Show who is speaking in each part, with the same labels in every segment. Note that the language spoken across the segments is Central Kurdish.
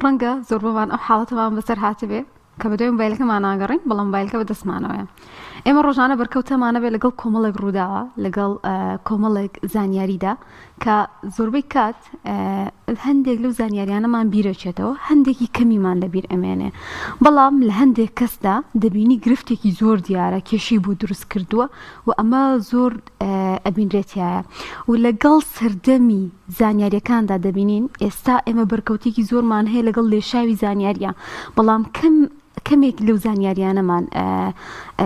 Speaker 1: ڕەنگە زۆربەمان ئەو حاڵەتەمان بەسەر هاتبێ کە بەدوای مۆبایلەکەمان ناگەڕین بەڵام مۆبایلەکە بەدەستمانەوەیە. ئێمە ڕۆژانە بەرکەوتەمانە بێ لەگەڵ کۆمەڵێک ڕووداوە لەگەڵ کۆمەڵێک زانیاریدا کە زۆربەی کات هەندێک لەو زانیاریانەمان بیرەچێتەوە هەندێکی کەمیمان لەبیر ئەمێنێ بەڵام لە هەندێک کەسدا دەبینی گرفتێکی زۆر دیارە کێشەی بۆ دروست کردووە و ئەمە زۆر ئەبینرێتایە و لەگەڵ سەردەمی زانیاریەکاندا دەبینین ئێستا ئێمە بەرکەوتێکی زۆرمان هەیە لەگەڵ لێشاوی زانیاریە بەڵام کەم کەمێک لەو زانیاریانەمان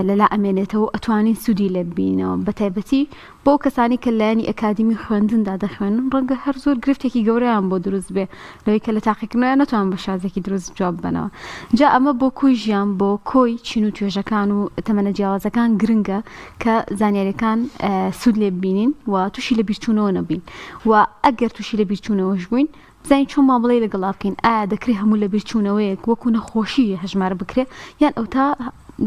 Speaker 1: لەلا ئەمێنێتەوە ئەتوانین سوودی لێ ببینەوە بە تایبەتی بۆ کەسانی کە لایەنی ئەکادیمی خوێندندا دەخوێنن ڕەنگە هەر زۆر گرفتێکی گەورەیان بۆ دروست بێ لەوەی کە لە تاقیکردنەوە نەتوان بە شازێکی دروست جواب بەنەوە جا ئەمە بۆ کۆی ژیان بۆ کۆی چین و توێژەکان و تەمەنە جیاوازەکان گرنگە کە زانیاریەکان سوود لێ ببینین و تووشی لە بیرچوونەوە نەبین و ئەگەر تووشی لە بیرچوونەوەش بووین بزانین چۆن مامەڵەی لەگەڵا بکەین ئایا دەکرێ هەموو لەبیرچوونەوەیەک وەکو نەخۆشی هەژمار بکرێ یان ئەوتا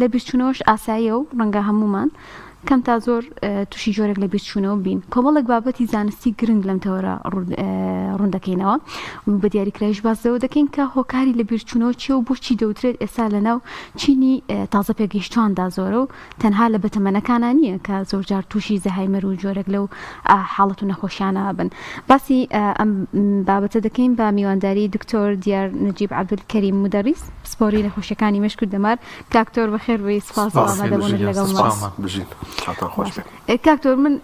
Speaker 1: لەبیرچوونەوەش ئاساییە و ڕەنگە هەموومان کەم تا زۆر تووشی جۆرێک لە بیرچوونەوە بین کۆمەڵێک بابەتی زانستی گرنگ لەم تەوەرە ڕوون دەکەینەوە و بە دیاریکراویش باس لەوە دەکەین کە هۆکاری لە بیرچوونەوە چییە و بۆچی دەوترێت ئێستا لەناو چینی تازە پێگەیشتواندا زۆرە و تەنها لە بەتەمەنەکانا نییە کە زۆرجار تووشی زەهایمەر و جۆرێک لەو حاڵەت و نەخۆشیانە بن. باسی ئەم بابەتە دەکەین بە میوانداری دکتۆر دیار نەجیب عەبدولکەریم مودەڕیس پسپۆری نەخۆشیەکانی مێشک و دەمار. کاک تۆر بەخێر بێی سپاس بۆ ئامادەبوونت لەگەڵمان.
Speaker 2: بژین کاتان خۆش بێ.
Speaker 1: کاک تۆر من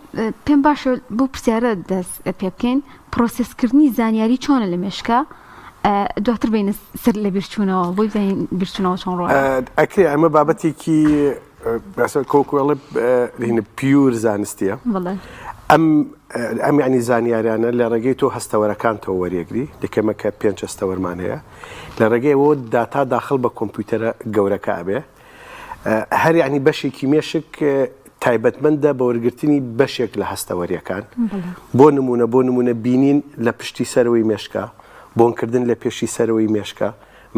Speaker 1: پێم باشە بەو پرسیارە دەست پێ بکەین پرۆسێسکردنی زانیاری چۆنە لە مێشکا؟ دواتر بینە سەر لە بیرچوونەوە بۆی بزانین بیرچوونەوە چۆن ڕۆ
Speaker 2: ئەکرێ ئەمە بابەتێکی کۆکوێڵە pure زانستیە ئەم ئەم ینی زانیارانە لە ڕێگەی تۆ هەستەوەرەکانتەوە وەریەگری دەکەمە کە پێنج هەستەوەرمان هەیە لە ڕێگەیەوە داتا داخل بە کۆمپیوتەرە گەورەکە ئەبێ هەر یعنی بەشێکی مێشک تایبەتمەندە بە وەرگرتنی بەشێک لە هەستەوەریەکان بۆ نمونە بۆ نمونە بینین لە پشتی سەرەوەی مێشکە بۆنکردن لە پێشی سەرەوەی مێشکە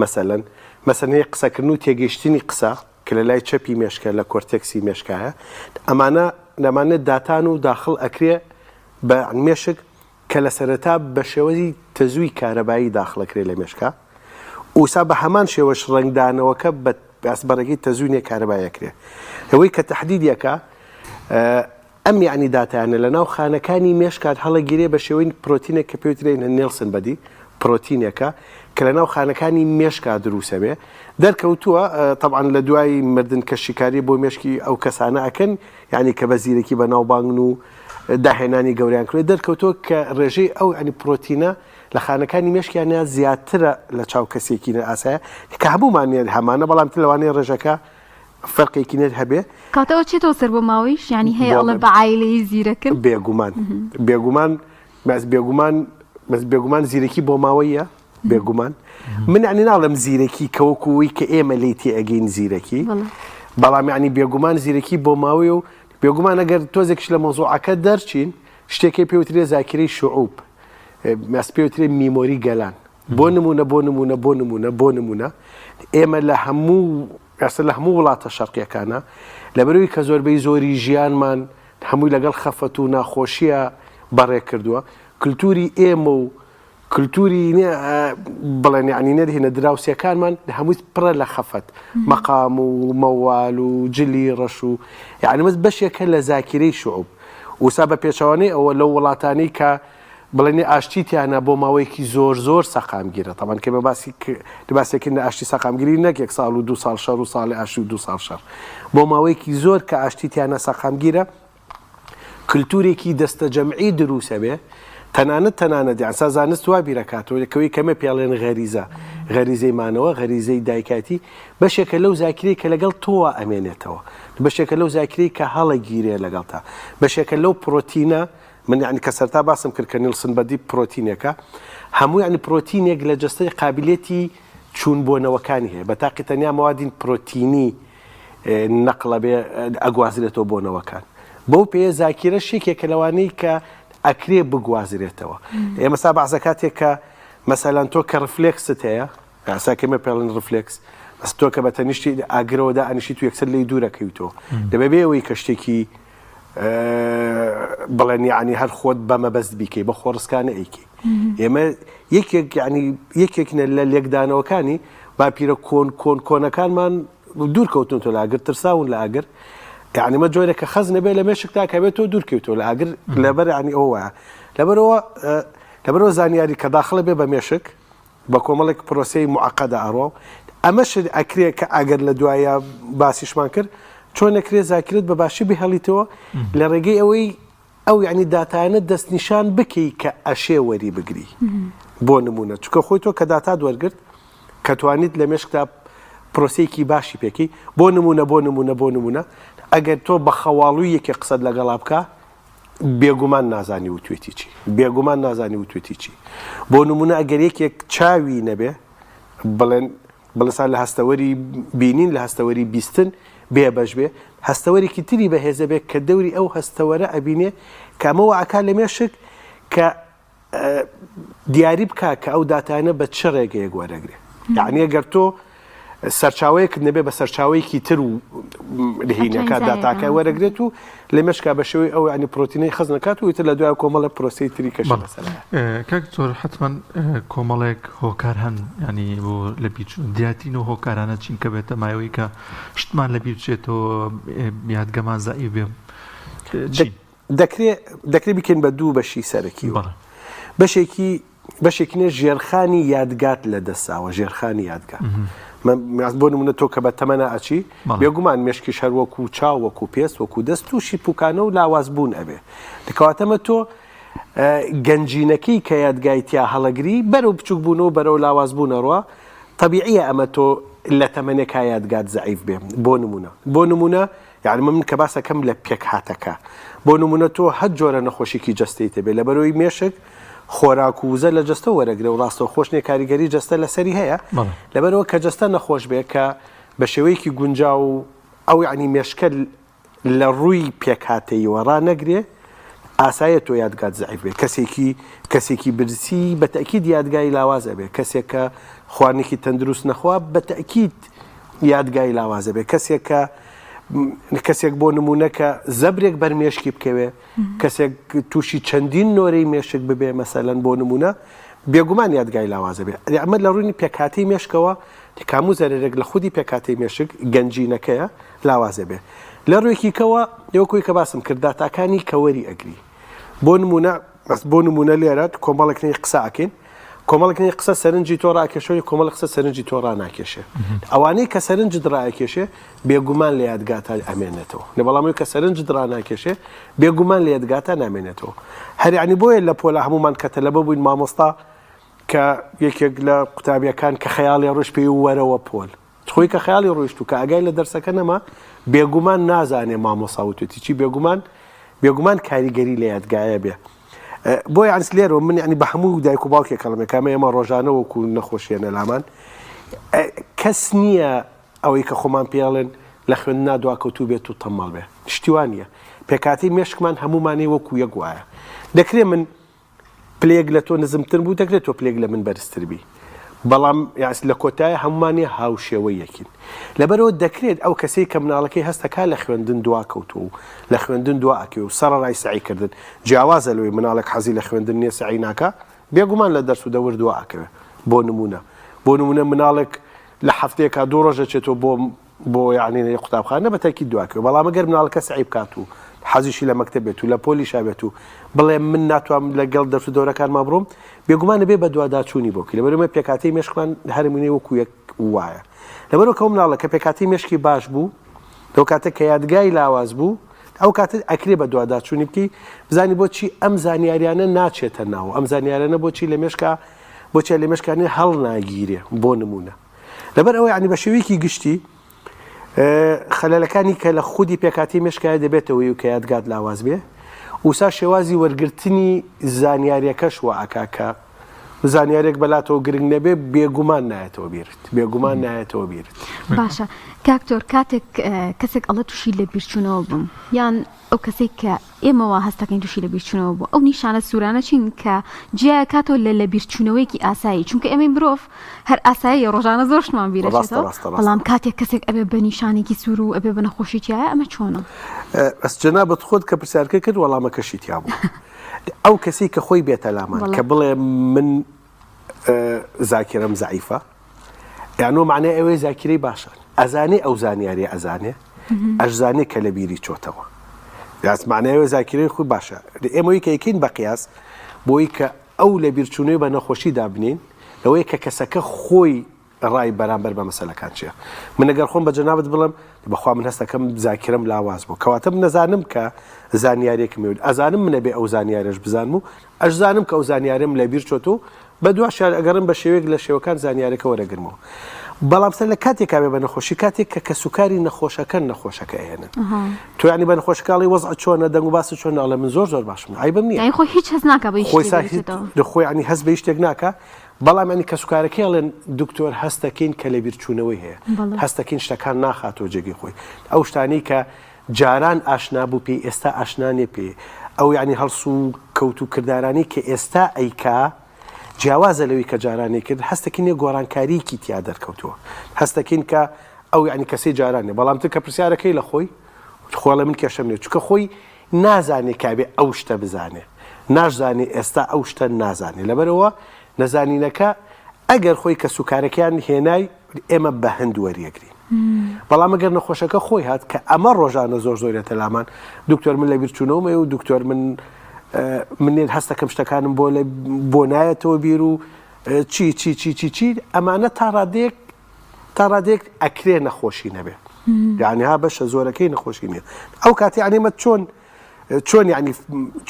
Speaker 2: مەسەلەن مەسەلەن هەیە قسەکردن و تێگەیشتنی قسە کە لە لای چەپی مێشکە لە cortex ی مێشکایە ئەمانە لەمانە داتان و داخڵ ئەکرێ بە مێشک کە لە سەرەتا بە شێوەی تەزووی کارەبایی داخڵەکرێ لە مێشکا ئوسا بە هەمان شێوەش ڕەنگدانەوەکە بە بە ڕێگەی تەزووی کارەبایی ئەکرێ ئەوەی کە تەحدید یەکە ئەم یەعنی داتایانە لە ناو خانەکانی مێشکات هەڵەگیرێ بە شێوەی پرۆتینێک کە پێوترێ Nilsson body پرۆتینێکە کە لە ناو خانەکانی مێشکا دروسەبێ دەرکەوتووە تەبعەن لە دوای مردن کە شیکاری بۆ مێشکی ئەو کەسانە ئەکەن یعنی کە بە زیرەکی بە ناوبانگن و داهێنانی گەوریان کرد دەرکەوتووە کە ڕێژەی ئەو ینی پرۆتینە لە خانەکانی مێشکیانە زیاترە لە چاو کەسێکی ئاسایە کە هەموومان هەمانە بەڵام تر لەوانەیە ڕێژەکە فەرقێکی نەت هەبێ.
Speaker 1: کاتە ئەوە چێتەوە سەر بۆ ماوەیش یانی هەیە ئەڵێ بە عایلەیی زیرەکن؟
Speaker 2: بێگومان بێگومان بەس بێگومان بەس بێگومان زیرەکی بۆ ماوەیە بێگومان من یعنی ناڵێم زیرەکی کە وەکوی کە ئێمە لی تێ ئەگەین زیرەکی بەڵام یعنی بێگومان زیرەکی بۆ ماوەی و بێگومان ئەگەر تۆزێکش لە مەوزوعەکە دەرچین شتێکی پێوترێ زاکرەی شعوب مەس پێوترێ memory گەلان بۆ نمونە بۆ نمونە بۆ نمونە بۆ نمونە ئێمە لە هەموو ئێستا لە هەموو وڵاتە شەرقیەکانە لەبەرەوەی کە زۆربەی زۆری ژیانمان هەمووی لەگەڵ خەفەت و ناخۆشیە بەڕێ کردووە کللتوری ئێمە و کللتوری بڵێن یعنی نەرهێنە دراوسەکانمان هەمووی پڕە لە خەفەت مەقام و مەوال و جلی ڕەش و یعنی مەس بەشێکە لە زاکیرەی شعوب وسا بە پێچەوانەی ئەوە لەو وڵاتانی کە بڵێنی ئاشتی تیانا بۆ ماوەیەکی زۆر زۆر سەقامگیرە تەبعەن کە ئێمە باسی باسێکن لە ئاشتی سەقامگیری نەک یەک ساڵ و دوو ساڵ شەڕ و ساڵی ئاشتی و دوو ساڵ شەڕ بۆ ماوەیەکی زۆر کە ئاشتی تیانا سەقامگیرە کلتورێکی دەستەجەمعی دروسە بێ تەنانەت تەنانەت یان سا زانست وا بیرەکاتەوە کەوەی کەمە پێڵێن غەریزە غەریزەی مانەوە غەریزەی دایکایەتی بەشێکە لەو زاکرەی کە لەگەڵ تۆوە ئەمێنێتەوە بەشێکە لەو زاکرەی کە هەڵەگیرێ لەگەڵتا بەشێکە لەو پرۆتینە من یەعنی کە سەرتا باسم کرد کە Nilsson body پرۆتینێکە هەموو یەعنی پرۆتینێک لە جەستەی قابلیەتی چوون بۆ نەوەکانی هەیە بە تاقی تەنیا مەوادین پرۆتینی نەقڵە بێ ئەگوازرێتەوە بۆ نەوەکان بەو پێیە زاکیرە شێکێکە لەوانەی کە ئەکرێ بگوازرێتەوە ئێمە سا بەعزە کاتێک کە مەسەلەن تۆ کە reflex ت هەیە ئاسا کەمە پێڵن reflex بەس تۆ کە بە تەنیشتی ئاگرەوە دائەنیشیت و یەکسەر لێی دوورەکەویتەوە دەبێ بێ ئەوەی کە شتێکی. بڵێن یعنی هەر خۆت بە مەبەست بیکەی بە خۆڕسکانە ئەیکەی ئێمە یەکێک یعنی یەکێک لە لێکدانەوەکانی باپیرە کۆن کۆن کۆنەکانمان دوور کەوتن تۆ لە ئاگر ترساون لە ئاگر یعنی مە جۆرێک کە خەز نەبێ لە مێشکتا کە بێت تۆ دوور کەوتەوە لە ئاگر لەبەر ینی ئەوە وایە لەبەرەوە لەبەرەوە زانیاری کە داخڵە بێ بە مێشک بە کۆمەڵێک پرۆسەی معقدە ئەڕۆ ئەمەش ئەکرێ کە ئەگەر لە دوایە باسیشمان کرد چۆن ئەکرێ زاکرت بە باشی بهێڵیتەوە لە ڕێگەی ئەوەی ئەو یعنی داتایانە دەستنیشان بکەی کە ئەشێ وەری بگری بۆ نمونە چکە خۆی تۆ کە داتات وەرگرت کە توانیت لە مێشکدا پرۆسەیەکی باشی پێکی بۆ نمونە بۆ نمونە بۆ نمونە ئەگەر تۆ بە خەواڵووی یەکێ قسەت لەگەڵا بکە بێگومان نازانی وتوێتی چی بێگومان نازانی وتوێتی چی بۆ نمونە ئەگەر یەکێک چاوی نەبێ بڵێن بڵێسا لە هەستەوەری بینین لە هەستەوەری بیستن بێ بەش بێ هەستەوەرێکی تری بەهێزە بێ کە دەوری ئەو هەستەوەرە ئەبینێ کە ئەمە وا ئەکا لە مێشک کە دیاری بکا کە ئەو داتانە بە چ ڕێگەیەک وەرەگرێ یعنی ئەگەر تۆ سەرچاوەیەکت نەبێ بە سەرچاوەیەکی تر و لهینەکە داتاکە وەرەگرێت و لە مێشکا بە شێوەی ئەو ینی پرۆتینەی خەز نەکات و ئیتر لە دوای کۆمەڵە پرۆسەی تری کەش مەسەلە.
Speaker 3: کاک دکتۆر حەتمەن کۆمەڵێک هۆکار هەن ینی بۆ لە بیرچوون دیارترین و هۆکارانە چین کە بێتە مایەوەی کە شتمان لە بیر بچێتەوە یادگەمان زەعیف بێ چین؟
Speaker 2: دەکرێ دەکرێ بیکەین بە دوو بەشی سەرەکی بەشێکی بەشێکی نە ژێرخانی یادگات لە دەستاوە ژێرخانی یادگا بۆ نمونە تۆ کە بە تەمەە ئەچی بێگومان مێشکیش هەر وەکو چاو وەکو پێست وەکو دەست تووشی پوکانە و لاواز بوون ئەبێ کەواتەمە تۆ گەنجینەکەی کە یادگای تیا هەڵەگری بەرەو بچوک بوون و بەرەو لاواز بوونەڕوە طبیعیە ئەمە تۆ لە تەمەنێکا یادگات زەعیف بێ بۆ نمونە بۆ نمونە یانی من کە باسەکەم لە پێکهاتەکە بۆ نمونە تۆ هەر جۆرە نەخۆشیکی جەستەی تەبێ لەبەرەوەی مێشک خۆراک و وزە لە جەستە وەرەگرێ و ڕاستەوخۆش نیە کاریگەری جەستە لەسەری هەیە لەبەرەوە کە جەستە نەخۆش بێ کە بە شێوەیەکی گونجاو ئەو یعنی مێشکە لە ڕووی پێکهاتەیەوە ڕانەگرێ ئاسایە تۆ یادگات زەعیف بێ کەسێکی کەسێکی برسی بە تەئکید یادگای لاواز ئەبێ کەسێک کە خواردنێکی تەندروست نەخوا بە تەئکید یادگای لاواز ئەبێ کەسێک کە کەسێک بۆ نمونە کە زەبرێک بەر مێشکی بکەوێ کەسێک تووشی چەندین نۆرەی مێشک ببێ مەسەلەن بۆ نمونە بێگومان یادگای لاوازە بێ ئەمە لە ڕووی پێکهاتەی مێشکەوە کامو زەرەرێک لە خودی پێکهاتەی مێشک گەنجینەکەیە لاوازە بێ لە ڕوویەکی کەوە وەکوی کە باسم کرد داتاکانی کەوەری ئەگری بۆ نمونە بۆ نمونە لێرە کۆمەڵێک نەی قسە ئەکەین کۆمەڵێک نەی قسە سەرنجی تۆ ڕاکێشەوەی کۆمەڵ قسە سەرنجی تۆ ڕاناکێشێ ئەوانەی کە سەرنجت ڕاکێشێ بێگومان لە یادگاتا ئەمێنێتەوە نە بەڵام کە سەرنجت ڕاناکێشێ بێگومان لە یادگاتا نامێنێتەوە هەر یعنی بۆیە لە پۆلا هەمومان کە تەلەبە بووین مامۆستا کە یەکێک لە قوتابیەکان کە خەیاڵی ڕۆژ پێی وەرەوە پۆل خۆی کە خەیاڵی ڕۆیشت و کە ئاگای لە دەرسەکە نەما بێگومان نازانێ مامۆسا وتوێتی چی بێگومان بێگومان کاریگەری لە یادگایە بێ بۆ یانس لێرەوە من ینی بە هەموو دایک و باوکێک کەڵمێ کامە ئێمە ڕۆژانە وەکو نەخۆشیێنە لامان کەس نییە ئەوەی کە خۆمان پێڵێن لە خوێندنا دواکەوتوو بێت و تەمەڵ بێ شتیوان نییە پێکاتی مێشکمان هەمومانی وەکو یەک وایە دەکرێ من پلەیەک لە تۆ نزمتر بوو دەکرێت تۆ پلەیەک لە من بەرزتر بی بەڵام یاس لە کۆتایە هەمومانی هاوشێوەی یەکین لەبەرەوە دەکرێت ئەو کەسەی کە مناڵەکەی هەستەکا لە خوێندن دوا کەوتووە و لە خوێندن دوا ئەکەوێ و سەڕەڕای سەعی کردن جیاوازە لەوەی مناڵێک حەزی لە خوێندن نییە سەعی ناکا بێگومان لە دەرس و دەور دوا ئەکەوێ بۆ نمونە بۆ نمونە مناڵێک لە هەفتەیەکا دوو ڕۆژ ئەچێتەوە بۆ بۆ یەعنی قوتابخانە بە تەئکید دواکەوێ بەڵام ئەگەر مناڵەکە سەعی بکات و حەزیشی لە مەکتەب بێت و لە پۆلیشا بێت و بڵێ من ناتوانم لەگەڵ دەرس و دەورەکانما بڕۆم بێگومان ئەبێ بەدواداچوونی بۆ بکەی لەبەرئەوەی پێکهاتەی مێشکمان هەرمونەی وەکو یەک وایە لەبەرئەوە کە ئەو مناڵە کە پێکهاتەی مێشکی باش بوو لەو کاتە کە یادگای لاواز بوو ئەو کاتە ئەکرێ بەدواداچوونی بکەی بزانی بۆچی ئەم زانیاریانە ناچێتە ناو ئەم زانیارانە بۆچی لە مێشکا بۆچی لە مێشکانی هەڵناگیرێ بۆ نمونە لەبەر ئەوە یعنی بە شێوەیەکی گشتی خەلەلەکانی کە لە خودی پێکاتی مێشکایە دەبێتەوەی و کە یادگات لاواز بێ وسا شێوازی وەرگرتنی زانیاریەکەش وا ئەکا کە زانیارێک بەلاتەوە گرنگ نەبێ بێگومان نایەتەوە بیرت بێگومان نایەتەوە بیرت.
Speaker 1: باشە کاک تۆر کاتێک کەسێک ئەڵێ توشی لەبیرچونەوە بووم یان ئەو کەسەی کە ئێمە وا هەست دەکەین توشی لەبیرچونەوە بوو ئەو نیشانە سوورانە چین کە جیایەکاتەوە لە لەبیرچونەوەیەکی ئاسایی چونکە ئێمەی مرۆڤ هەر ئاساییە ڕۆژانە زۆر شتمان
Speaker 2: ڕاستە
Speaker 1: بیرەچێتەوە
Speaker 2: ڕاستە ڕاستە
Speaker 1: بەڵام کاتێک کەسێک ئەبێ بە نیشانێکی سوور و ئەبێ بە نەخۆشی تایە ئەمە چۆنە؟
Speaker 2: بەس جەنابت خۆت کە پرسیارکە کرد وەڵامەکەشی تیا بوو ئەو کەسەی کە خۆی بێتە لامان کە بڵێ من زاکرم زعیفە یانۆ معنای ئەوەی زاکرەی باشە ئەزانێ ئەو زانیاری ئەزانێ ئەشزانێ کە لە بیری چۆتەوە یاس معنای زاکرەی خۆی باشە ئێمەوەی کە یەکەین بە قیاس بۆی کە ئەو لە بیرچوونەوەی بە نەخۆشی دابنین لەوەی کە کەسەکە خۆی ڕای بەرامبەر بە مەسەلەکان چیە؟ من ئەگەر خۆم بە جەنابت بڵێم بەخوا من هەستەکەم زاکرەم لاواز بوو کەواتە من نەزانم کە زانیارێکم هەیە ئەزانم من ئەبێ ئەو زانیارەش بزانم و ئەشزانم کە ئەو زانیارەم لە بیر چۆت و بە دواشیان ئەگەڕم بە شێوەیەک لە شێوەکان زانیارەکە وەرەگرمەوە بەڵام سەر لە کاتێکا بێ بە نەخۆشی کاتێک کە کەسوکاری نەخۆشەکەن نەخۆشەکە ئەهێنن تۆ یعنی بە نەخۆشەکە ئەڵێی وەزعت چۆنە دەنگ و باست چۆنە ئەڵێ من زۆر زۆر باشم عەیبم نییە
Speaker 1: یعنی خۆی هیچ هەست ناکا بە هیچ
Speaker 2: خۆی
Speaker 1: شتێک
Speaker 2: سا
Speaker 1: لە
Speaker 2: هیچ
Speaker 1: بیرچێتەوە.
Speaker 2: خۆی یعنی هەست بە هیچ شتێک ناکا بەڵام یانی کەسوکارەکەی ئەڵێن دکتۆر هەستەکەین کە لەبیرچوونەوەی هەیە، هەستەکەین شتەکان ناخاتەوە جێگەی خۆی، ئەو شتانەی کە جاران ئاشنا بوو پێی ئێستا ئاشنا نیە پێی، ئەو یانی هەڵس و کەوت و کردارانەی کە ئێستا ئەیکا جیاوازە لەوەی کە جاران ئەیکرد، هەستەکەین یە گۆڕانکارییەکی تیا دەرکەوتووە، هەستەکەین کە ئەو یانی کەسەی جاران نیە، بەڵام تر کە پرسیارەکەی لە خۆی خۆ ئەڵێ من کێشەم نیە، چونکە خۆی نازانێ کە ئەبێ ئەو شتە بزانێ ناشزانێ ئێستا ئەو شتە نازانێ لەبەرئەوە نەزانینەکە ئەگەر خۆی کەسوکارەکەیان هێنای ئێمە بە هەند وەریەگرین بەڵام ئەگەر نەخۆشەکە خۆی هات کە ئەمە ڕۆژانە زۆر زۆرێتە لامان دکتۆر من لە بیرچوونەوەمەیە و دکتۆر من منێت هەستەکەم شتەکانم بۆ لە بۆ نایەتەوە بیر و چی چی چی چی چی ئەمانە تا ڕادەیەک تا ڕادەیەک ئەکرێ نەخۆشی نەبێ یعنی ها بەشە زۆرەکەی نەخۆشی نییە ئەو کاتی یعنی مە چۆن چۆن یعنی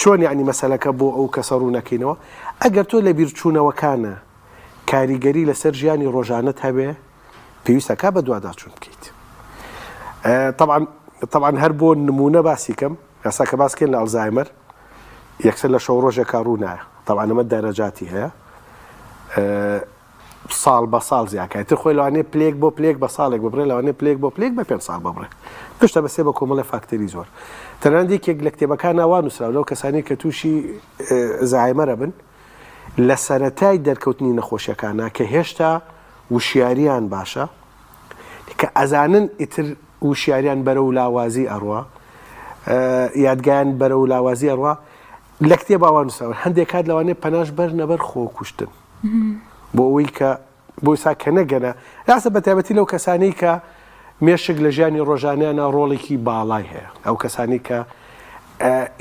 Speaker 2: چۆن یعنی مەسەلەکە بۆ ئەو کەسە ڕوونەکەینەوە ئەگەر تۆ لە بیرچوونەوەکانە کاریگەری لەسەر ژیانی ڕۆژانەت هەبێ پێویستەکە بە دوواداچوون بکەیت طبعا طبعا هەر بۆ نمونە باسی کەم ئێستا کە باس کەین لە ئەلزایمەر یەکسەر لە شەو ڕۆژێکا ڕوونایە طبعا ئەمە دەرەجاتی هەیە ساڵ بە ساڵ زیاکا ئیتر خۆی لەوانەیە پلەیەک بۆ پلەیەک بە ساڵێک ببڕێ لەوانەیە پلەیەک بۆ پلەیەک بە پێنج ساڵ ببڕێ پشتە بەسێ بە کۆمەڵێ فاکتەری زۆر تەنانەت یەکێک لە کتێبەکانا وا نووسراوە لەو کەسانەی کە تووشی زەهایمەرە بن لە سەرەتای دەرکەوتنی نەخۆشیەکانە کە هێشتا وشیاریان باشە کە ئەزانن ئیتر وشیاریان بەرەو لاوازی ئەڕوا یادگایان بەرەو لاوازی ئەڕوا لە کتێبا وا نووسراوە هەندێک کات لەوانەیە پەناش بەرنە بەر خۆکوشتن بۆ ئەوەی کە بۆ سا کە نەگەنە ڕاستە بە تایبەتی لەو کەسانەی کە مێشک لە ژیانی ڕۆژانیانە ڕۆڵێکی باڵای هەیە ئەو کەسانی کە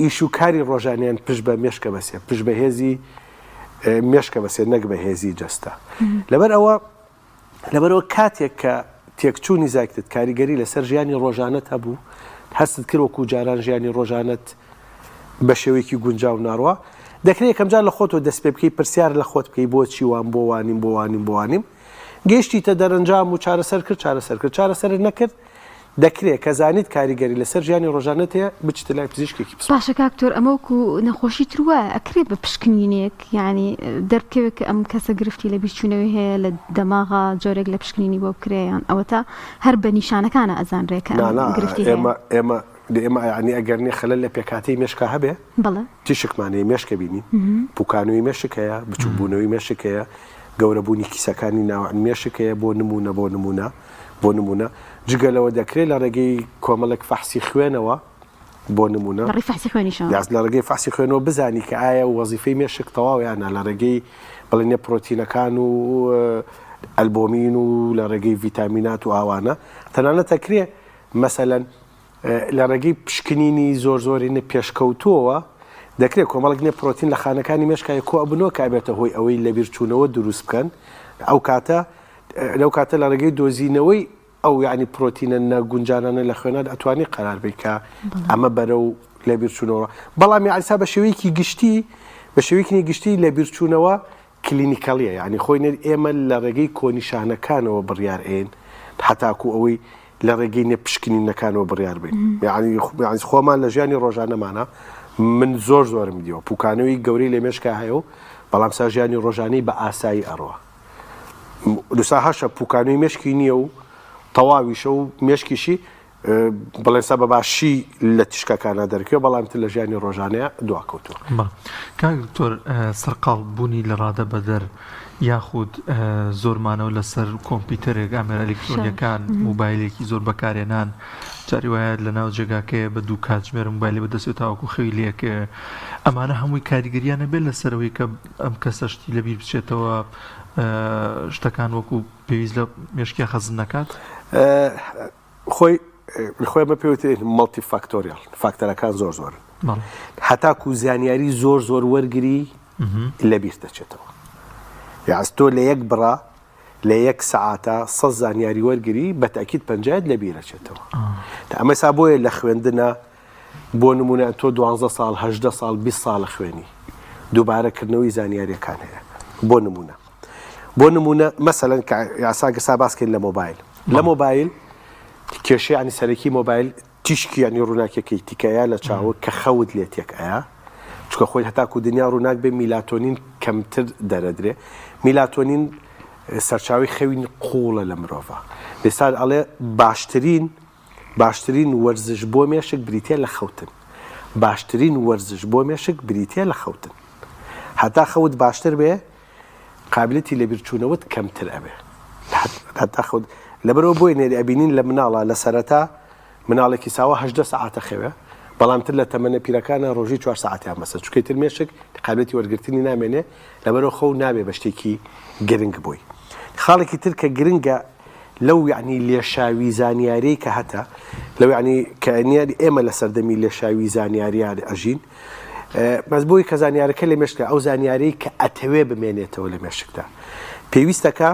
Speaker 2: ئیش و کاری ڕۆژانیان پشت بە مێشکە بەسێ پشت بە هێزی مێشکە بەسێ نەک بە هێزی جەستە لەبەر ئەوە لەبەرئەوە کاتێک کە تێکچوونی زاکرەت کاریگەری لەسەر ژیانی ڕۆژانەت هەبوو، هەستت کرد وەکوو جاران ژیانی ڕۆژانەت بە شێوەیەکی گونجاو ناڕوا، دەکرێت یەکەمجار لە خۆتەوە دەست پێ بکەی، پرسیار لە خۆت بکەی بۆچی وام، بۆ وانیم، بۆ وانیم، بۆ وانیم، گەیشتیتە دەرەنجام و چارەسەر کرد، چارەسەر کرد، چارەسەرت نەکرد، دەکرێت کە زانیت کاریگەری لەسەر ژیانی ڕۆژانەت هەیە بچیتە لای پزیشکێکی پسپۆڕ.
Speaker 1: باشە کاک تۆر ئەمە وەکو نەخۆشی تر وایە ئەکرێت بە پشکنینێک یانی دەربکەوێت کە ئەم کەسە گرفتی لە بیرچوونەوەی هەیە لە دەماغا جۆرێک لە پشکنینی بۆ بکرێ یان ئەوەتا هەر بە نیشانەکانە ئەزانرێ کە
Speaker 2: نا
Speaker 1: ئەم
Speaker 2: نا
Speaker 1: گرفتی هەیە؟
Speaker 2: ئێمە ئێمە ئێمە یانی ئەگەر نیە خەلەل لە پێکهاتەی مێشکا هەبێ
Speaker 1: بەڵێ.
Speaker 2: تیشکمان هەیە مێشک ئەبینین پوکانەوەی مێشک هەیە بچوکبوونەوەی مێشک هەیە گەورەبوونی کیسەکانی ناو مێشک هەیە بۆ نموونە بۆ نموونە بۆ نموونە جگە لەوە دەکرێت لە ڕێگەی کۆمەڵێک فەحسی خوێنەوە بۆ نموونە
Speaker 1: لە ڕێی فەحسی خوێنیشەوە
Speaker 2: یاس لە ڕێگەی فەحسی خوێنەوە بزانی کە ئایا وەزیفەی مێشک تەواو یان نا لە ڕێگەی بڵێنە پرۆتینەکان و ئەلبۆمین و لە ڕێگەی ڤیتامینات و ئاوانە تەنانەت دەکرێ مەسەلەن لە ڕێگەی پشکنینی زۆر زۆرینە پێشکەوتووەوە دەکرێت کۆمەڵێک نێ پرۆتین لە خانەکانی مێشکای کۆ ئەبنەوە کە ئەبێتە هۆی ئەوەی لەبیرچوونەوە دروست بکەن ئەو کاتە لەو کاتە لە ڕێگەی دۆزینەوەی ئەو یعنی پرۆتینە نەگونجانانە لە خوێنان ئەتوانی قەرار بی کە ئەمە بەرەو لەبیرچوونەوە بەڵام یعنی بە شێوەیەکی گشتی بە شێوەیەکی گشتی لەبیرچوونەوە clinical یە یعنی خۆی نێ ئێمە لە ڕێگەی کۆنیشانەکانەوە بڕیار ئەین هەتاکو ئەوەی لە ڕێگەی نێ پشکنینەکانەوە بڕیار بین یعنی خۆمان لە ژیانی ڕۆژانەمانە من زۆر زۆرم دیوە پوکانەوەی گەورەی لە مێشکا هەیە و بەڵام سا ژیانی ڕۆژانەی بە ئاسایی ئەڕوا. دوسا هەشە پوکانەوەی مێشکی نییە و تەواویشە و مێشکیشی بڵێن سا بە باشی لە تیشکەکانا دەرکەوێ بەڵام تر لە ژیانی ڕۆژانەیا دواکەوتووە.
Speaker 3: بەڵێ کاک دکتۆر سەرقاڵ بوونی لە ڕادە بەدەر یاخود زۆر مانەوە لەسەر کۆمپیوتەرێک ئامێرە ئەلیکترۆنیەکان موبایلێکی زۆر بەکارهێنان جاری وایە لە ناو جێگاکەیە بە دوو کاتژمێر موبایلی بەدەستێ تاوەکو خەوی لێکەوێ ئەمانە هەمووی کاریگەریان هەبێت لەسەرەوەی کە ئەم کەسە شتی لەبیر بچێتەوە شتەکان وەکو پێویست لە مێشکیا خەزن نەکات؟
Speaker 2: خۆی خۆی بە پێوترێت multifactorial فاکتەرەکان زۆر زۆرن هەتاکو زانیاری زۆر زۆر وەرگری لە بیر دەچێتەوە یاس تۆ لە یەک بڕا لە یەک سەعاتە سە زانیاری وەرگری بە تاکیت پەنجایت لە بیرەچێتەوە ئەمە سا بۆیە لە خوێندنە بۆ نمونە تۆ دوانزە ساڵ هەژدە ساڵ 20 ساڵە خوێنی دووبارە کردنەوەی زانیاریەکان هەیە بۆ نمونە بۆ نمونە مەسەلەن کە یاسا گەسا باس کەین لە مۆبایل لە مۆبایل کێشەی ینی سەرەکی مۆبایل تیشکی ینی ڕووناکیەکەی تیکەیە لە چاوە کە خەوت لێ تێک ئەیا چکە خۆی هەتاکو دنیا ڕووناک بێ میلاتۆنین کەمتر دەرەدرێ میلاتۆنین سەرچاوی خەوین قوڵە لە مرۆڤە لێسار ئەڵێ باشترین باشترین وەرزش بۆ مێشک بریتیە لە خەوتن باشترین وەرزش بۆ مێشک بریتیە لە خەوتن هەتا خەوت باشتر بێ قابلەتی لەبیرچوونەوەت کەمتر ئەبێ هەتا خەوت لەبەرەوە بۆی نێری ئەبینین لە مناڵە لە سەرەتا مناڵێکی ساوا هەدە سەعاتە خەوێ بەڵام تر لە تەمەنە پیرەکانە ڕۆژی چوار سەعاتیان بەسە چونکە تر مێشک قابلەتی وەرگرتنی نامێنێ لەبەرەوە خەو نابێ بە شتێکی گرنگ بۆی خاڵێکی تر کە گرنگە لەو یەعنی لێشاوی زانیاریەی کە هەتە لەو یەعنی کە نییە ئێمە لە سەردەمی لێشاوی زانیاریان ئەژین بەس بۆی کە زانیارەکە لە مێشکە ئەو زانیاری کە ئەتەوێ بمێنێتەوە لە مێشکدا پێویستەکە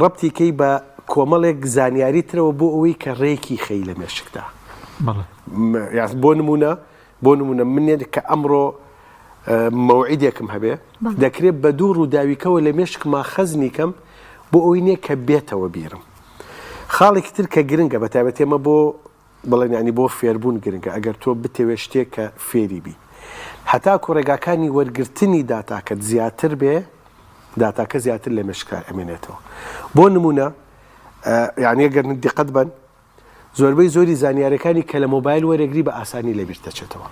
Speaker 2: ڕەبتی کەی بە کۆمەڵێک زانیاری ترەوە بۆ ئەوەی کە ڕێکی خەی لە مێشکدا بۆ نمونە بۆ نمونە منێت کە ئەمڕۆ مەوعیدێکم هەبێ دەکرێت بە دوو ڕووداویکەوە لە مێشکما خەزنی کەم بۆ ئەوی نییە کە بێتەوە بیرم خاڵێکی تر کە گرنگە بە تایبەتی ئەمە بۆ بڵێن ینی بۆ فێربوون گرنگە ئەگەر تۆ بتەوێت شتێک کە فێری بی هەتاکو ڕێگاکانی وەرگرتنی داتاکەت زیاتر بێ داتاکە زیاتر لە مێشکا ئەمێنێتەوە بۆ نمونە یعنی ئەگەر دیقەت بن زۆربەی زۆری زانیاریەکانی کە لە مۆبایل وەرەگری بە ئاسانی لەبیرت دەچێتەوە.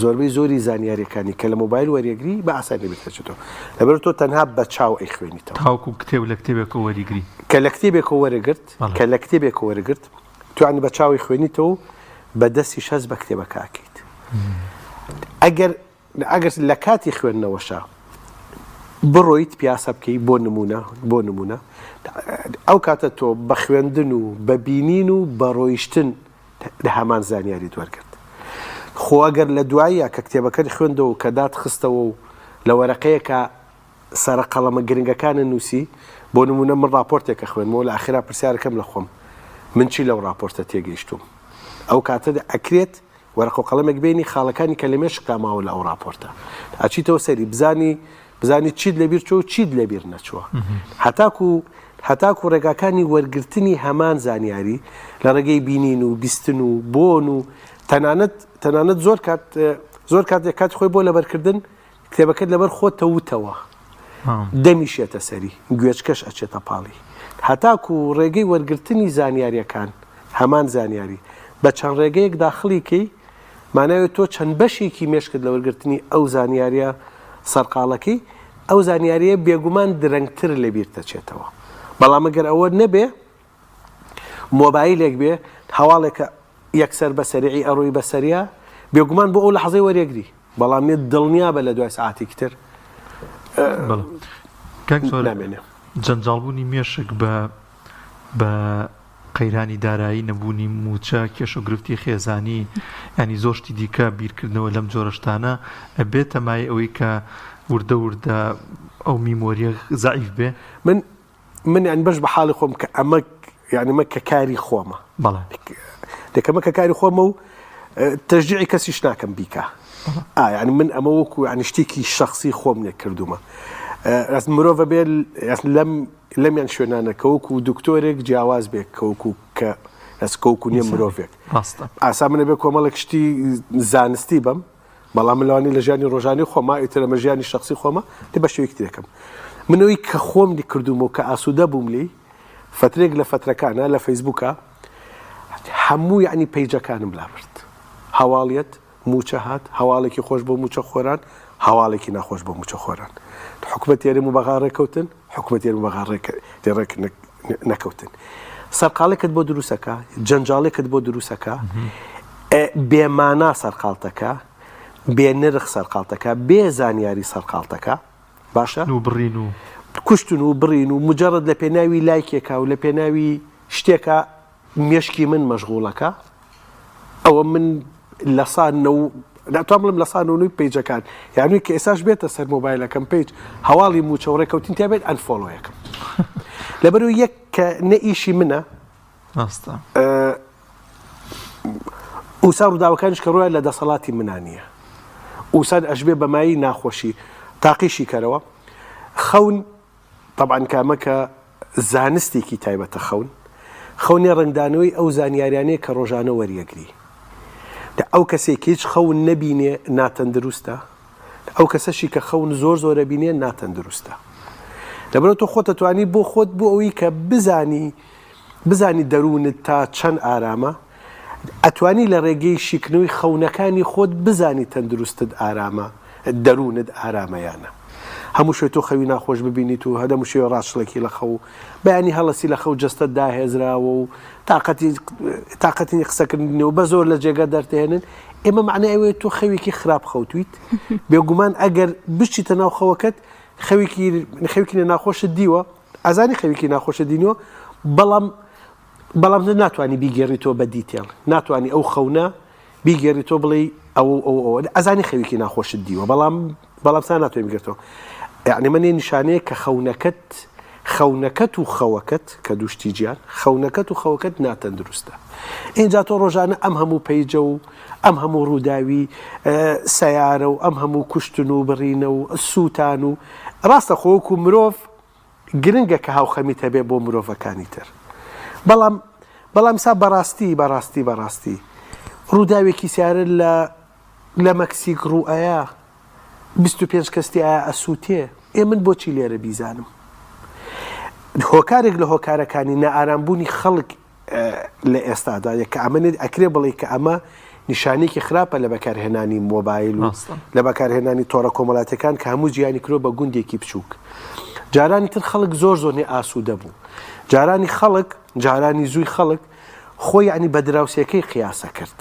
Speaker 2: زۆربەی زۆری زانیاریەکانی کە لە مۆبایل وەرەگری بە ئاسانی لەبیرت دەچێتەوە. لەبەر تۆ تەنها بە چاو ئەیخوێنیتەوە.
Speaker 3: تاوەکو کتێب لە کتێبێکەوە وەریگری.
Speaker 2: کە لە کتێبێکەوە وەرەگرت، کە لە کتێبێکەوە وەرەگرت، تۆ یانی بە چاوی خوێنیتەوە و بە دەستیش هەست بە کتێبەکە ئەکەیت. ئەگەر ئەگەر لە کاتی خوێندنەوەشا بڕۆیت پیاسە بکەی بۆ نمونە بۆ نمونە ئەو کاتە تۆ بە خوێندن و بە بینین و بە ڕۆیشتن لە هەمان زانیاریت وەرگرت خۆ ئەگەر لە دواییە کە کتێبەکەت خوێندەوە و کە دات خستەوە و لە وەرەقەیەکە سەرە قەڵەمە گرنگەکانت نووسی بۆ نمونە من ڕاپۆرتێکە خوێنمەوە لە ئاخرا پرسیارەکەم لە خۆم من چی لەو ڕاپۆرتە تێگەیشتوم ئەو کاتە ئەکرێت وەرەقە و قەڵەمێک بێنی خاڵەکانی کە لە مێشکتا ماوە لە ئەو ڕاپۆرتە ئەچیتەوە سەری بزانی بزانی چیت لەبیر چوو و چیت لەبیر نەچووە هەتاکو هەتاکو ڕێگاکانی وەرگرتنی هەمان زانیاری لە ڕێگەی بینین و بیستن و بۆن و تەنانەت تەنانەت زۆر کات زۆر کاتێک کات خۆی بۆ لەبەرکردن کتێبەکەت لەبەر خۆتە وتەوە دەمیش یەتە سەری، گوێچکەش ئەچێتە پاڵی. هەتاکو ڕێگەی وەرگرتنی زانیاریەکان، هەمان زانیاری، بە چەند ڕێگەیەک داخڵی کەی، مانای تۆ چەند بەشێکی مێشکت لە وەرگرتنی ئەو زانیاریە سەرقاڵەکەی، ئەو زانیاریە بێگومان درەنگتر لەبیرت ئەچێتەوە. بەڵام ئەگەر ئەوە نەبێ، مۆبایلێک بێ، هەواڵێکە یەکسەر بە سەریعی ئەڕۆی بەسەریا، بێگومان بۆ ئەو لەحزەی وەریەگری. بەڵام نێت دڵنیابە لە دوای سەعاتێکی تر
Speaker 3: بەڵێ کاک زۆر
Speaker 2: نامێنێ.
Speaker 3: جەنجاڵبوونی مێشک بە بە قەیرانی دارایی نەبوونی مووچە کێشە و گرفتی خێزانی ینی زۆر شتی دیکە بیرکردنەوە لەم جۆرە شتانە ئەبێتە مایەی ئەوەی کە وردە وردە ئەو میمۆریە زەعیف بێ.
Speaker 2: من من یانی بەش بە حاڵی خۆم کە ئەمە یانی مە کە کاری خۆمە
Speaker 3: بەڵێ
Speaker 2: دەکەمە کە کاری خۆمە و تەشجیعی کەسیش ناکەم بیکە ئا یانی من ئەمە وەکو یانی شتێکی شخصی خۆم نێ کردومە ڕاست مرۆڤە بێ لەم لەمیان شوێنانە کە وەکو دکتۆرێک جیاواز بێ کە وەکو کە ئەس کەوکو نیە مرۆڤێک
Speaker 3: ڕاستە
Speaker 2: ئاسا منە بێ کۆمەڵێک شتی زانستی بم. بەڵام من لەوانەیە لە ژیانی ڕۆژانەی خۆما ئیتر ئەمە ژیانی شەخسی خۆمە دێ بە شێوەیەکی ترێکم من ئەوی کە خۆم کردوومە و کە ئاسوودە بووم لێی فەترێک لە فەترەکانە لە فەیسبووکە هەموو یعنی پەیجەکانم لابرد هەواڵیەت مووچە هات هەواڵێکی خۆش بۆ مووچە خۆران هەواڵێکی ناخۆش بۆ مووچە خۆران حکومەت هەرێم و بەغا ڕێکەوتن حکومەت هەرێم و بەغا ڕێک نەکەوتن سەرقاڵێکت بۆ دروستەکە جەنجاڵێکت بۆ دروستەکە بێمانا سەرقاڵتەکە بێ نرخ سەرقاڵتەکە بێ زانیاری سەرقاڵتەکە باشە
Speaker 3: و بڕین و
Speaker 2: کوشتن و بڕین و مجرد لە پێناوی لایکێکا و لە پێناوی شتێکە مێشکی من مەشغوڵەکە ئەوە من لە سا نەو ناتوان بڵێم لە سا نەونوی پەیجەکان یانوی کە ئێساش بێتە سەر مۆبایلەکەم page هەواڵی موچە و ڕێکەوتن تیا بێت unfollow یەکەم لەبەرو یەک کە نە ئیشی منە
Speaker 3: ڕاستە
Speaker 2: ئوسا ڕووداوەکانیش کە ڕۆیان لە دەسەڵاتی منا نییە ئوسان ئەشبێ بەمایی ناخۆشی تاقیشی کەرەوە خەون تەبعەن کە ئەمە کە زانستێکی تایبەتە خەون، خەونێ ڕەنگدانەوەی ئەو زانیاریانەیە کە ڕۆژانە وەریەگری. دە ئەو کەسەی کە هیچ خەون نەبینێ ناتەندروستە، دە ئەو کەسەشی کە خەون زۆر زۆر ئەبینێ ناتەندروستە. لەبەرئەوە تۆ خۆت ئەتوانی بۆ خۆت بۆ ئەوەی کە بزانی بزانی دەروونت تا چەند ئارامە، ئەتوانی لە ڕێگەی شیکردنەوەی خەونەکانی خۆت بزانی تەندروستت ئارامە، دەروونت ئارامە یا نا. هەموو شەوێ تۆ خەوی ناخۆش ببینیت و هەموو شەوێ ڕاچڵەکی لە خەو، بەیانی هەڵەسی لە خەو جەستەت داهێزراوە و تاقەتی تاقەتی قسەکردن نیە و بە زۆر لە جێگە دەرتهێنن، ئێمە مەعنای ئەوەیە تۆ خەوێکی خراپ خەوتویت، بێگومان ئەگەر بچیتە ناو خەوەکەت خەوێکی خەوێکی ناخۆشت دیوە، ئەزانی خەوێکی ناخۆشت دینیوە، بەڵام بەڵام ناتوانی بیگێڕیتەوە بە detail ناتوانی ئەو خەونە بیگێڕیتەوە بڵێی ئەوە و ئەوە ئەوە ئەزانی خەوێکی ناخۆشت دیوە بەڵام بەڵام سا ناتوانین بگرێتەوە یعنی من نیشانەیە کە خەونەکەت خەونەکەت و خەوەکەت کە دوشتی جیان خەونەکەت و خەوەکەت ناتەندروستە اینجا تۆ ڕۆژانە ئەم هەموو page ە و ئەم هەموو ڕووداوی سیارە و ئەم هەموو کوشتن و بڕینە و سووتان و ڕاستە خۆکو مرۆڤ گرنگە کە هاوخەمیت هەبێ بۆ مرۆڤەکانی تر بەڵام بەڵام سا بەڕاستی بەڕاستی بەڕاستی ڕووداوێکی سیارە لە لە مەکسیک ڕوئەیە 25 کەس تیایا ئەسووتێ ئێ من بۆچی لێرە بیزانم هۆکارێک لە هۆکارەکانی نائارامبوونی خەڵک لە ئێستادا یە کە ئەمە ئەکرێ بڵێ کە ئەمە نیشانێکی خراپە لە بەکارهێنانی مۆبایل و لە بەکارهێنانی تۆڕە کۆمەڵاتەکان کە هەموو جیانی کرۆ بە گوندێکی بچووک جارانی تر خەڵک زۆر زۆر نێ ئاسوودە بوو جارانی خەڵک جارانی زووی خەڵک خۆی یعنی بە دراوسێکەی قیاسە کرد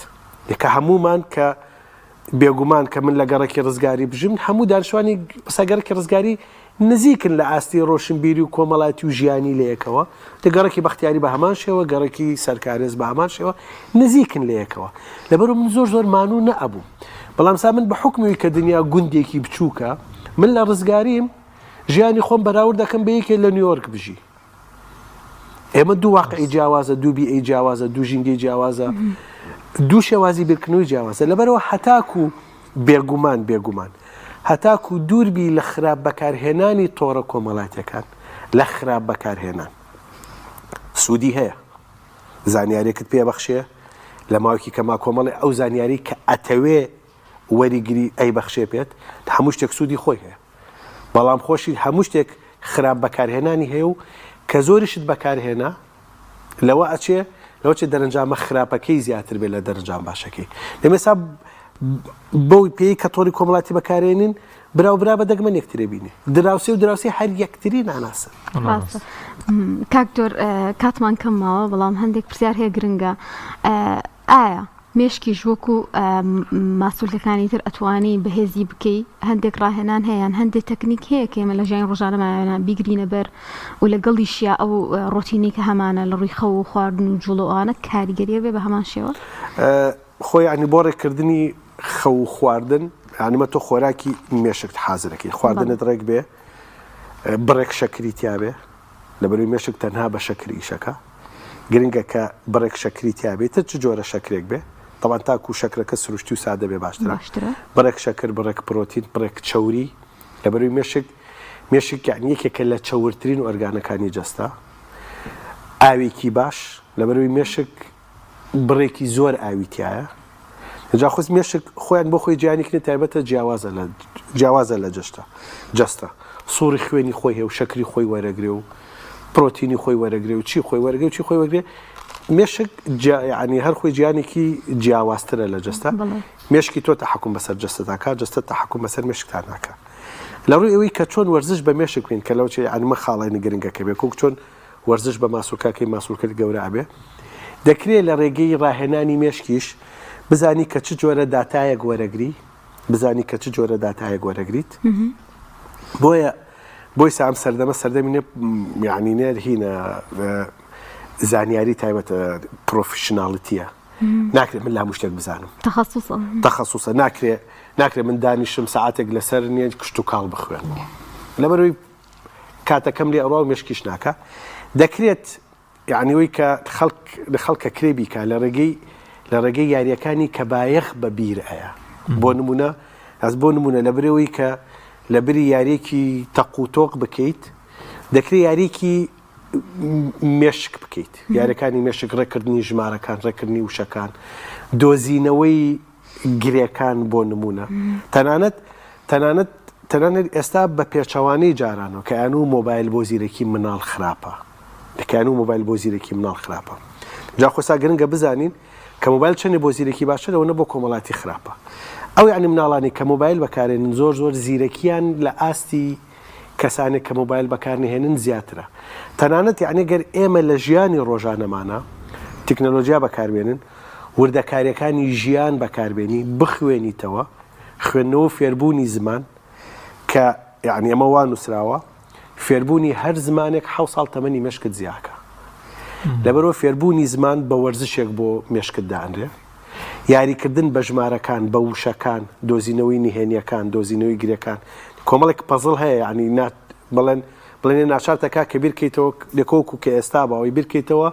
Speaker 2: کە هەمومان کە بێگومان کە من لە گەڕەکی ڕزگاری بژیم، هەموو دانیشتوانی سە گەڕەکی ڕزگاری نزیکن لە ئاستی ڕۆشنبیری و کۆمەڵایەتی و ژیانی لە یەکەوە، لە گەڕەکی بەختیاری بە هەمان شێوە، گەڕەکی سەرکارێز بە هەمان شێوە نزیکن لە یەکەوە. لەبەرئەوە من زۆر زۆر مانوو نەئەبووم. بەڵام سا من بە حوکمی کە دنیا گوندێکی بچووکە، من لە ڕزگاریم، ژیانی خۆم بەراورد دەکەم بە یەکێ لە نیویۆرک بژی. ئێمە دوو واقعی جیاوازە دوو بیئەی جیاوازە دوو ژینگەی جیاوازە دوو شێوازی بیرکردنەوەی جیاوازە لەبەرەوە هەتاکو بێگومان بێگومان هەتاکو دووربی لە خراپ بەکارهێنانی تۆڕە کۆمەڵاتیەکان لە خراپ بەکارهێنان سوودی هەیە زانیارێکت پێبەخشێ لە ماوەیەکی کەما کۆمەڵی ئەو زانیاری کە ئەتەوێ وەریگری ئەیبەخشێ پێت هەموو شتێک سوودی خۆی هەیە بەڵام خۆشی هەموو شتێک خراپ بەکارهێنانی هەیە و کە زۆریشت بەکارهێنا لەوە ئەچێ لەوە چێ دەرەنجامە خراپەکەی زیاتر بێت لە دەرەنجام باشەکەی لەمێسا بەو پێی کە تۆری کۆمەڵاتی بەکارێنین برا و برا بە دەگمەن یەکترێ بینێ دراوسێ و دراوسێ هەر یەکتری ناناسن
Speaker 1: ڕاستە کاک دکتۆر کاتمان کەم ماوە بەڵام هەندێک پرسیار هەیە گرنگە ئایا مێشکیش وەکو ماسولکەکانی تر ئەتوانی بەهێزی بکەی هەندێک ڕاهێنان هەیە یان هەندێک تەکنیک هەیە کە ئێمە لە ژیانی ڕۆژانەمانە بیگرینە بەر و لەگەڵیشیا ئەو ڕۆتینەی کە هەمانە لە ڕووی خەو و خواردن و جوڵە و ئەوانە کاریگەریە بێ بە هەمان شێوە؟
Speaker 2: خۆ یانی بۆ ڕێککردنی خەو و خواردن یانی مە تۆ خۆراکی مێشکت حازرەکەی خواردنت ڕێک بێ بڕێک شەکری تیابێ لەبەروی مێشک تەنها بە شەکر ئیشەکا گرنگە کە بڕێک شەکری تیا بێ تر چ جۆرە شەکرێک بێ تەبعەن تاکو شەکرەکە سروشتی و سادە بێ باشترە
Speaker 1: باشترە.
Speaker 2: بڕێک شەکر بڕێک پرۆتین بڕێک چەوری لەبەروی مێشک مێشک یعنی یەکێکە لە چەورترین ئۆرگانەکانی جەستە ئاوێکی باش لەبەروی مێشک بڕێکی زۆر ئاوی تایە. جا خۆز مێشک خۆیان بۆ خۆی جیانیکنی تایبەتە جیاوازە لە جیاوازە لە جەستە جەستە سوڕی خوێنی خۆی هەیە و شەکری خۆی وەرەگرێ و پرۆتینی خۆی وەرەگرێ و چی خۆی وەرەگرێ و چی خۆی وەرگرێ مێشک یعنی هەر خۆی جیانێکی جیاوازترە لە جەستە مێشکی تۆ تەحەکوم بەسەر جەستەدا کا جەستە تەحەکوم بەسەر مێشکتا ناکا لە ڕووی ئەوەی کە چۆن وەرزش بە مێشک بکەین کە لەو چێ یعنی من خاڵێنی گرنگەکە بێ کوک چۆن وەرزش بە ماسولکەکەی ماسولکەت گەورە ئەبێ دەکرێ لە ڕێگەی ڕاهێنانی مێشکیش بزانی کە چ جۆرە داتایەک وەرەگری بزانی کە چ جۆرە داتایەک وەرەگریت بۆیە بۆی سام سەردەمە سەردەمی نێ یعنی نێر هینە زانیاری تایبەتە professionality یە ناکرێت من لە هەموو شتێک بزانم
Speaker 1: تەخەسوسە
Speaker 2: تەخەسوسە ناکرێ ناکرێ من دانیشم سەعاتێک لەسەر نییە کشتوکاڵ بخوێنمەوە لەبەرەوەی کاتەکەم لێ ئەڕوا و مێشکیش ناکا دەکرێت یعنی ئەوەی کە خەڵک لە خەڵکە کرێ بیکا لە ڕێگەی لە ڕێگەی یاریەکانی کە بایەخ بە بیر ئەیا بۆ نمونە ئەس بۆ نمونە لە برەوەی کە لە بری یاریەکی تەق و تۆق بکەیت دەکرێت یاریکی مێشک بکەیت یاریەکانی مێشک ڕێکردنی ژمارەکان ڕێکردنی وشەکان دۆزینەوەی گرێکان بۆ نمونە تەنانەت تەنانەت تەنانەت ئێستا بە پێچەوانەی جارانەوە کە ئەیان و مۆبایل بۆ زیرەکی مناڵ خراپە کە ئەیان و مۆبایل بۆ زیرەکی مناڵ خراپە جا خۆسا گرنگە بزانین کە مۆبایل چەندێ بۆ زیرەکی باشە لەوەنە بۆ کۆمەڵاتی خراپە ئەو یعنی مناڵانی کە مۆبایل بەکارێنن زۆر زۆر زیرەکیان لە ئاستی کەسانێک کە مۆبایل بەکارنەهێنن زیاترە. تەنانەت یەعنی گەر ئێمە لە ژیانی ڕۆژانەمانا تکنەلۆجیا بەکاربێنن، وردەکاریەکانی ژیان بەکاربێنی، بخوێنیتەوە، خوێندنەوە و فێربوونی زمان کە یەعنی ئەمە وا نووسراوە، فێربوونی هەر زمانێک حەو ساڵ تەمەنی مێشکت زیاکا. لەبەرئەوە فێربوونی زمان بە وەرزشێک بۆ مێشکت دانرێ. یاریکردن بە ژمارەکان، بە وشەکان، دۆزینەوەی نهێنییەکان، دۆزینەوەی گرێکان، کۆمەڵێک پەزڵ هەیە یانی نا بڵێن بڵێن ناچارت دەکا کە بیرکەیتەوە لەکۆکو کە ئێستا باوەی بیرکەیتەوە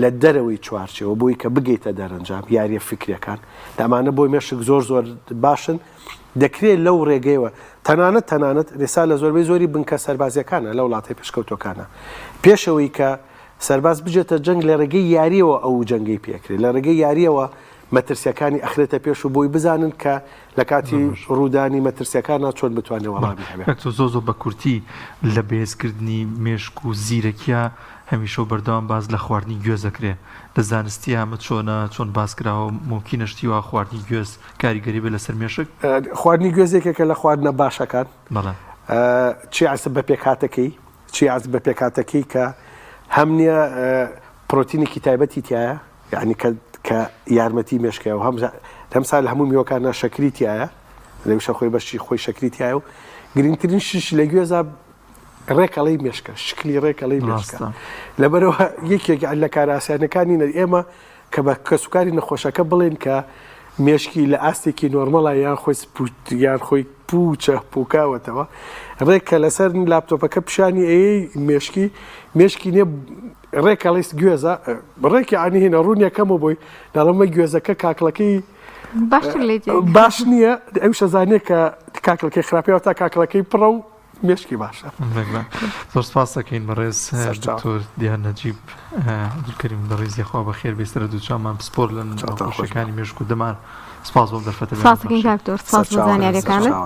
Speaker 2: لە دەرەوەی چوارچێوە بۆی کە بگەیتە دەرەنجام یاریە فکریەکان ئەمانە بۆی مێشک زۆر زۆر باشن دەکرێت لەو ڕێگەیەوە تەنانەت تەنانەت ئێستا لە زۆربەی زۆری بنکە سەربازیەکانە لە وڵاتە پێشکەوتوەکانە پێشەوەی کە سەرباز بجێتە جەنگ لە ڕێگەی یاریەوە ئەو جەنگەی پێکرێت لە ڕێگەی یاریەوە مەترسیەکانی ئەخرێتە پێش و بۆی بزانن کە لە کاتی ڕوودانی مەترسیەکانا چۆن بتوانێ وەڵامی هەبێ.
Speaker 3: دکتۆر زۆر زۆر بە کورتی لە بەهێزکردنی مێشک و زیرەکیا هەمیشە و بەردەوام باس لە خواردنی گوێز ئەکرێ لە زانستیا ئەمە چۆنە چۆن باس کراوە مومکینە شتی وا خواردنی گوێز کاریگەری بێ لەسەر مێشک؟
Speaker 2: خواردنی گوێز یەکێکە لە خواردنە باشەکان
Speaker 3: بەڵێ.
Speaker 2: چی عەسب بە پێکهاتەکەی چی عەسب بە پێکهاتەکەی کە هەم نیە پرۆتینێکی تایبەتی تیایە یەعنی کە کە یارمەتی مێشکە و هەم هەم سا لە هەموو میوەکاندا شەکری تیایە لەویشە خۆی بەشی خۆی شەکری تیایە و گرنگترین شش لە گوێزا ڕێکەڵەی مێشکە شکلی ڕێکەڵەی مێشکە لەبەرەوە یەکێک لە کاراسیانەکانی نە ئێمە کە بە کەسوکاری نەخۆشەکە بڵێن کە مێشکی لە ئاستێکی نۆرمەڵە یان خۆی یان خۆی پوچە پوکاوەتەوە ڕێک کە لەسەر لاپتۆپەکە پیشانی ئەی مێشکی مێشکی نیە ڕێک ئەڵێیت گوێزە ڕێک یعنی هینە ڕوونیەکەمە بۆی دەڵێم گوێزەکە کاکڵەکەی
Speaker 1: باشتر لێ
Speaker 2: باش نییە ئەو شەزانێ کە کاکڵەکەی خراپیەوە تا کاکڵەکەی پڕە و مێشکی باشە
Speaker 3: زۆر سپاس دەکەین بەڕێز دکتۆر دیار نەجیب عەبدولکەریم بەڕێز یاخوا بەخێر بێ سەر دووچامان پسپۆر لە نەخۆشیەکانی مێشک و دەمار سپاس بۆ دەرفەتە
Speaker 1: سپاس دەکەین کاک دکتۆر سپاس بۆ زانیاریەکانت.